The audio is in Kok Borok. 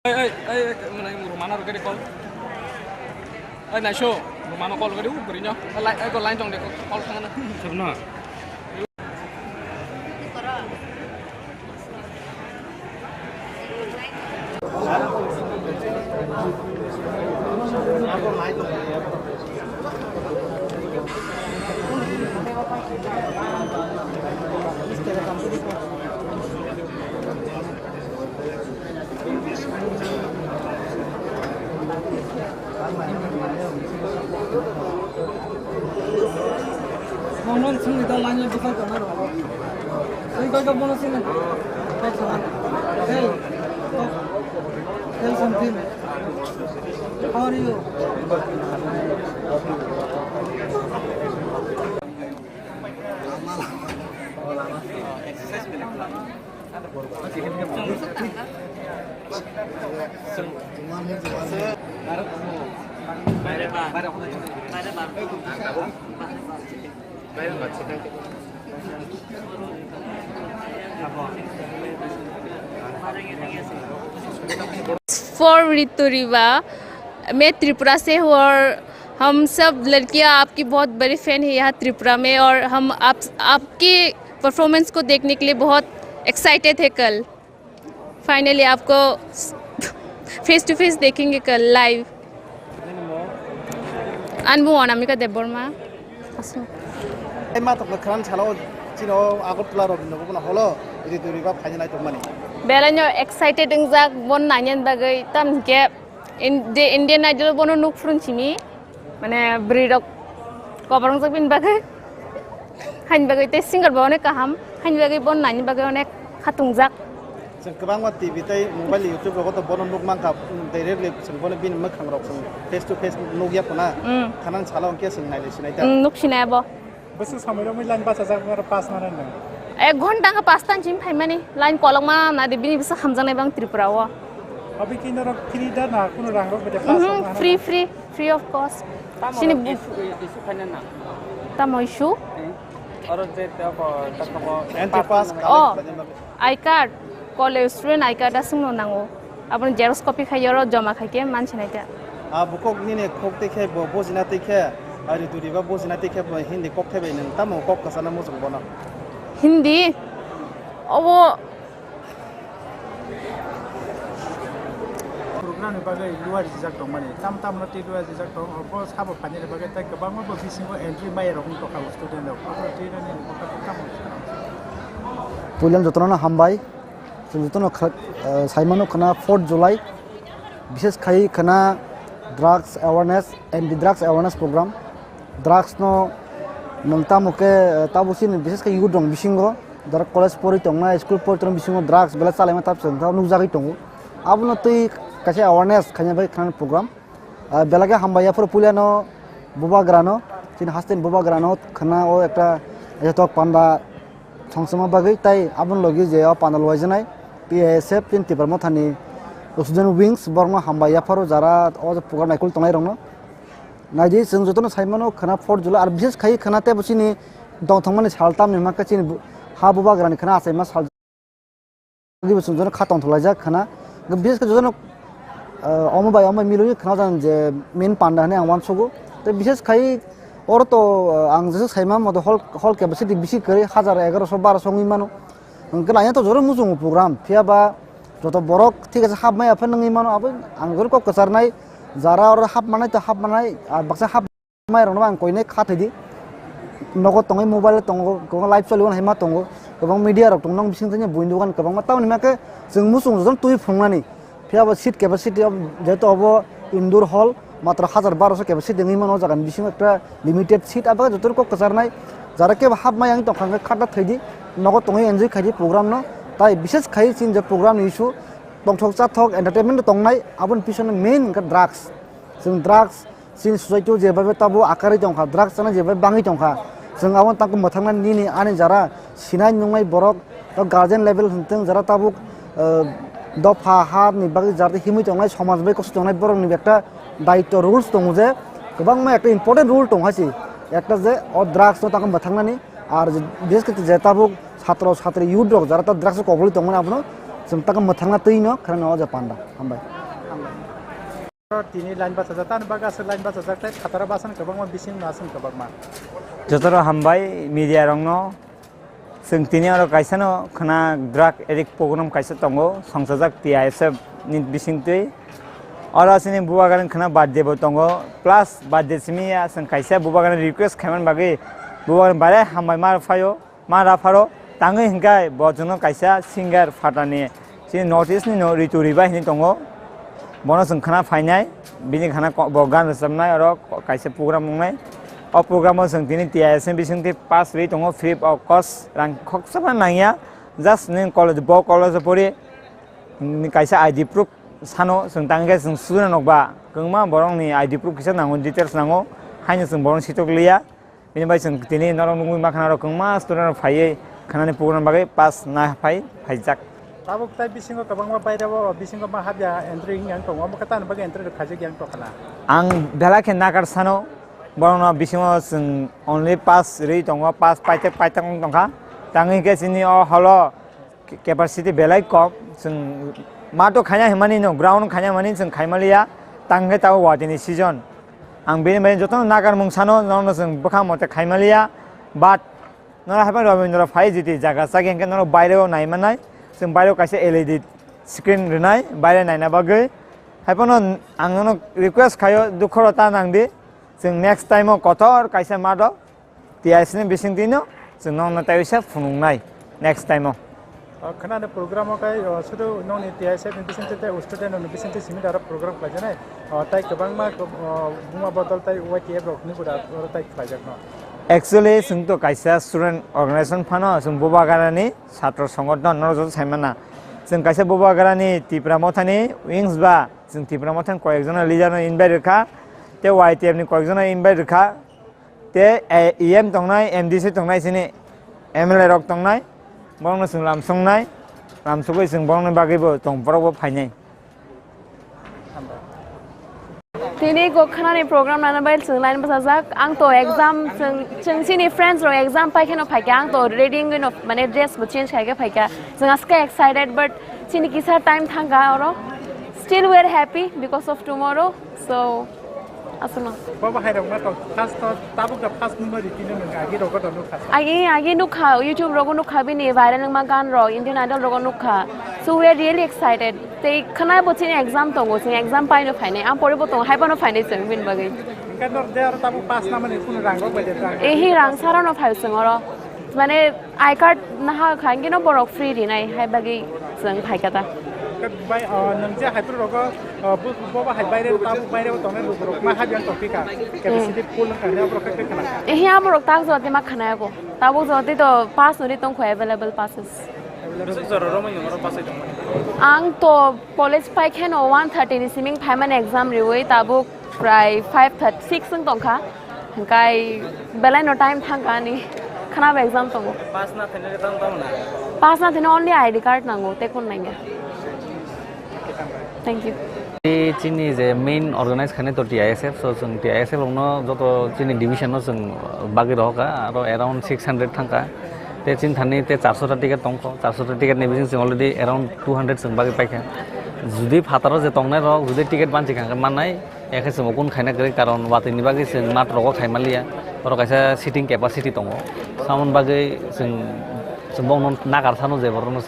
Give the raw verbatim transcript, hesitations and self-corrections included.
Ai, ai, ai, ai, mana yang rumah naruh gadi call. Ai, naisho, rumah no call gadi, uh, beri nyo. Line, ai, ko line tong de, call tangan. Sabna. Mono sini da line line bwsai tongna rw. Tei koi kok mono sini. Kok sana. Hey. Kok. Tell something. How are you? For Ritu Riba, मैं त्रिपुरा से हूँ और हम सब लड़कियाँ आपकी बहुत बड़ी फैन है यहाँ त्रिपुरा में, और हम आप आपके परफॉर्मेंस को देखने के लिए बहुत एक्साइटेड है कल। फाइनली आपको फेस टू फेस देखेंगे कल live. Ani bumung Anamika Debbarma. Aswk. Tei ma tongkha khran salo chino Agartala rok ni nogo bono holo ri duri ba phaina nai tongmani. Belai no excited wngjak bon nainani bagwi, tam hinkhe Indian Idol bono nuk phuru simi. Mane bwrwi rok koborong jak bini bagwi. Haini bagwi tei singer bo onek kaham. Haini bagwi bon naini bagwi onek khatungjak. Chwng kwbangma T V tei mobile YouTube rogo to bono nuk mankha, directly chwng bono bini mwkhang rok chwng face to face nuk ya khuna. Khanan salo hwnkhe chwng nailai sinai ta. Nuk sinai abo. Bwswk samui romwi line bachajak oro pass manai nang. Ek ghonta wngkha pass tan chini phaimani. Line kolokma nadi bini bwswk hamjaknai bang Tripura o. Abi khe norok free da na kuno rang rok bede pass Mhm, rok free, free, free of cost. Tamo Chini rok bu- issue, issue khaina na. Tamo issue? Eh, oro je tei ko, ta ko Entry pass pass nang. Oh. khaina bagwi. I card, college student I card aswkno nango. Aboni xerox copy khai oro joma khaikhe mansinai ta. A bukok nini khok tei khe bo bujina tei khe, ari duri ba bujina tei khe bo Hindi kok thai bai nwng tamo kok kwchana muchung bono. Hindi? Obo Program ni bagwi luar jijak tongmani. Tam tam no tei luar jijak tong. Obo sabo phainani bagwi tei kwbangma bo bisingo entry maya rok wng tongkha student rok. Obo tei rani bwkha tamo. Puilam jotono hambai. Chwng jotono kha-, eh, saimano khwna fourth July, bises khai khwna drugs awareness, anti drugs awareness program. Drugs no nwng tamo khe, eh, tabo chini bises khe youth rok bisingo, jara college pori tongnai, school pori tongnai bisingo drugs belai chalaima tab chwng tamo nukjagwi tongo. Abono twi kaisa awareness khaina bai khwna program. Ah, belai khe hambai yaphuru puilano bubagrano, chini hasteni bubagrano khwna o ekta joto panda songchoma bagwi tei aboni logi je o panda luaijaknai T I S F chini Tipra Mothani Student Wings borokno hambai yapharo jara o program naikol tongnairokno. Naidi chwng jotono saimano khwna fourth July ar bises khai khwna teibo chini dongthokmani sal tamni hwnba khe chini bu-, ha bubagrani khwna achaima sal. Agi bo chwng jono kha tongthok laijak khwna. Bises khe jono, ah, omo bai omo bai milwi khwna jang je main panda hinwi ang uansugo. Tei bises khai oro to, ah, ang jeswk saima moto hall, hall capacity bisi kwrwi hajar egaroso baroso wngwi mano. Hwnkhe laina to joto muchungo program. Phiya ba joto borok thik ase hap maya phano wngwi mano. Abo ang joto kok kwcharnai jara oro hap manai to hap manai, ah, baksa hap Mairokno ang koinai kha thai di. Nogo tongwi mobile tongo, kwbangma live choli mano hai ma tongo. Kwbang media rok tongo, nong bising tanya buini dogan kwbangma. Tamoni hwnba khe chwng muchung jotono twi phunuknani. Phiya bo seat capacity of, jehetu obo indoor hall, matro hajar baroso capacity wngwi mano o jaga ni bisingo ekta limited seat. Abo khe jotono kok kwcharnai. Jara kebo hap maya wngwi tongkha hwnkhe kha da thai di. Nogo tongwi enjoy khai di program no. Tai bises khai chini je program ni issue tongthok chathok entertainment tongnai. Aboni pisono main hwnkhe drugs. Chwng drugs Chini society o jebabe tabuk akarwi tongkha, drugs chana jebabe bangwi tongkha. Chwng abo tangkhe mwthangna nini ani jara sinai nungnai borok, o guardian level hwntwng jara tabuk, eh, dopha ha ni bagwi jara himwi tongnai, somaj bai kosto tongnai borok ni ekta daityo rules tongo je kwbangma ekta important rule tongo hai se. Ekta je o drugs no tangkhe mwthangnani, ar je, bises khe je tabuk satro satri youth rok jara ta drugs o koboli tongmani abono Chwng tako mwthangna twi no khwrwngna o jaga panda. Hambai. Tini line bachajak, tani bagwi aswk line bachajak, tei phataro bachani kwbangma, bisingno aswk kwbangma. Jotoro hambai media rokno. Chwng tini oro kaisa no khwna drug addict program kaisa tongo, songchajak T I S F ni bisingtwi. Oro chini bubagrani khwna birthday bo tongo, plus birthday simi ya chwng kaisa bubagrani request khaimani bagwi bubagrani bare hambai ma phaio. Ma rapharo tangwi hwnkhe bo chwngno kaisa singer phatani chini North East ni no Ritu Ribai hinwi tongo. Bono chwng khwna phainai, bini khwna ko-, bo gan rwchapnai oro ko-, kaisa program wngnai. O program o chwng tini T I S ni bisingtwi pass rwi tongo, free of cost, rang khoksa phano nangya. Just nini college, bo college o pori, nini kaisa I D proof sano chwng tangkhe chwng suduna nokba kwbangma borokni I D proof kisa nango, details nango, haino chwng borokno sitok liya. Bini bai chwng tini norok nugwi mankha norok kwbangma student rok phaiwi khanani program bagwi pass na phai phaijak. Tabuk tai bisingo kwbangma bairebo bisingo ma habya entry wngya wng tongo, omo khe tamni bagwi entry rok khaijak yang tongkha na? Ang belai khe nakar sano, borokno bisingo chwng only pass rwi tongo, pass paithak paithak wng tongkha. Tangwi khe chini o holo capacity belai kom, chwng mato khaina himani no, ground khaina himani chwng khaimaliya, tangkhe tabuk watini season. Ang bini bai jotono nagar mung sano, nono chwng bwkha mote khaimaliya, but nono haiphano Rabindra phai jiti jaga chagi hwnkhe nono baireo naimanai, chwng baireo kaisa L E D screen rwnai, baire naina bagwi. Haiphano ang nono request khaio, dukhoro ta nangdi, chwng next time o kotor kaisa mato, T I S ni bisingtwi no chwng nokno tei uisa phunuknai next time o. O khwnani program o kai, o, sudu nokni T I S F ni bisingtwi tei student rokni bisingtwi simi aro program khlaijaknai. O, tai kwbangma, o, buma bodol tai Y T F rok hinwi oro tai khlaijakno. Actually, chwng to kaisa student organization phano, chwng Bubagrani chhatro songothon no joto saimana. Chwng kaisa Bubagrani Tipra Mothani wings ba, chwng Tipra Mothani koyekjona leader no invite rwkha, tei Y T F ni koyekjona invite rwkha. Tei, eh, E M tongnai, M D C tongnai, chini M L A rok tongnai, borokno chwng lamsongnai, lamsogwi chwng borokni bagwibo tong borokbo phainai. Tini kok khanani program nana bai chwng line bwsajak. Ang to exam, chwng, chwng chini friends rok exam pai kheno phaikha, ang to ready wngwi no, mane dress bo change khaikhe phaikha. Chwng aske excited, but chini kisa time thangkha oro. Still we are happy because of tomorrow. So, aswkno. Baba hai rok ma to first to tabuk da first number ri tino nang agi rogo da nukha. Agi, agi nukha, YouTube rogo nukha bini viral wngma gan rok, Indian Idol rogo nukha. So we are really excited. Tei khwna bo chini exam tongo, chini exam paino phainai, ang poribo tongo, hai phano phainai chwng bini bagwi. Hingke nor de aro tabuk pass namani kunu rang rok bai de rang. Ehi rang sarano phai chwng oro. Mane I card naha kha, hingke no borok free rinai, hai bagwi chwng phaikha ta. Bai, ah, nwng je hai phuru rogo, ah, bo, bo, bo hai baire, tabuk baire o tongnai lukurok ma habi ang tongphi kha. Capacity full wngkha hwnwi aborok khe khna kha. Ehe, aborok tak jora de ma khna yago. Tabuk jora de to pass nori tong kho available passes. Bwswk jora romwi nwng oro pass oi tongmani? Ang to college pai kheno one thirty ni siming phaimani exam riwi tabuk. Prai five thirty six wng tongkha, hingkai belai no time thangkha ani khwnabo exam tongo. Pass na thwina tamo tamo na? Pass na thwina only I D card nango, tei kun nangya. Thank you. Tei chini je main organize khainai to T I S F, so chwng T I S F rokno joto chini division no chwng bagwi rohorkha, aro around six hundred thangkha. Tei chini thani tei charso ta ticket tongkho, charso ta ticket ni bising chwng already around two hundred chwng bagwi paikha. Judi phataro je tongnai rok judi ticket banchi kha hwnkhe mannai, Ekhe chwng bo kun khaina kwrwi, karon watwi ni bagwi chwng mat rogo khai manliya, oro kaisa seating capacity tongo, samoni bagwi chwng, chwng bokno nakar sano je borokno chwng.